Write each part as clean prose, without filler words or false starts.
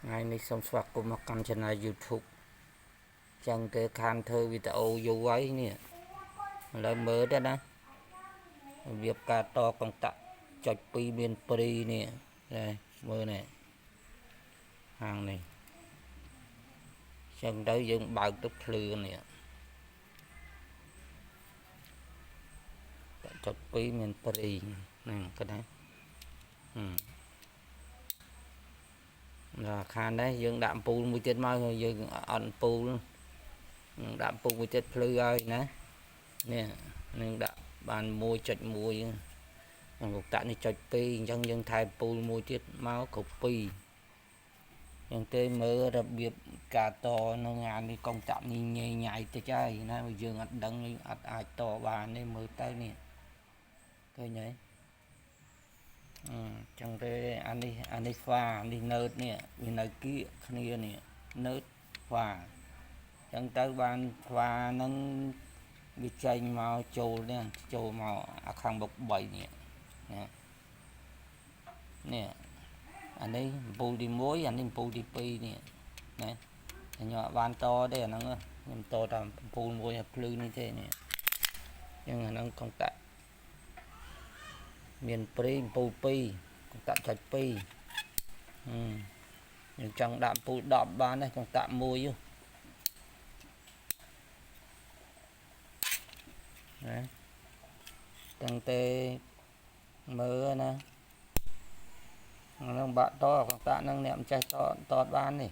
ថ្ងៃនេះសូមស្វាគមន៍មកកាន់ Channel YouTube ចឹងទេខានធ្វើវីដេអូយូរហើយនេះឥឡូវមើលទៅណារបៀបការតកុងតាក់ចុច2មានព្រីនេះណាមើលនេះហាងនេះចឹងទៅយើងបើកទៅភ្លឺនេះចុច2មានព្រីហ្នឹងកណាដល់ខាននេះយើងដាក់អំពូលមួយទៀតមកយើងអត់អំពូលដាក់អំពូលមួយទៀតភ្លឺហើយណានេះនឹងដាក់បាន 1.1 កុងតាក់នេះចុច2អញ្ចឹងយើងថែមពូលមួយទៀតមកគ្រប់2អញ្ចឹងទេមើលរបៀបការតនៅងាននេះកុងតាក់នេះញ៉ៃញ៉ៃតិចហើយណាបើយើងអត់ដឹងយើងអត់អាចតបានទេមើលទៅនេះឃើញទេអញ្ចឹងទេអានេះហ្វានេះណឺតនេះវានៅគៀកគ្នានេះណឺតហ្វាអញ្ចឹងទៅបានហ្វានឹងវាចេញមកចូលនេះចូលមកអាខាងបុក3នេះណានេះអានេះអំពូលទី1អានេះអំពូលទី2នេះណាខ្ញុំអត់បានតទេអាហ្នឹងខ្ញុំតតែអំពូលមួយឲ្យភ្លឺនេះទេនេះអញ្ចឹងអាហ្នឹងកុងតាក់មានព្រីអំពូល2កុងតាក់ចុច2យើងចង់ដាក់អំពូល10បានដែរកុងតាក់1ណាទាំងទេមើលណាហ្នឹងបាក់តកុងតាក់ហ្នឹងអ្នកមិនចេះតតបាននេះ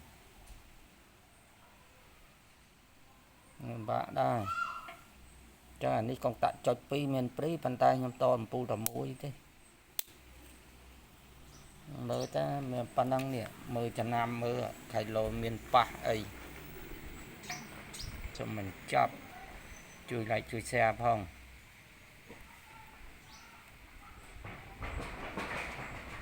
បាក់ដែរចឹងអានេះកុងតាក់ចុច2មានព្រីប៉ុន្តែខ្ញុំតអំពូលតែមួយទេមើលតាមានប៉ុណ្ណឹងនេះមើលចំណាំមើលខៃឡូមានប៉ះអីសូមបញ្ចប់ជួយ like ជួយ share ផង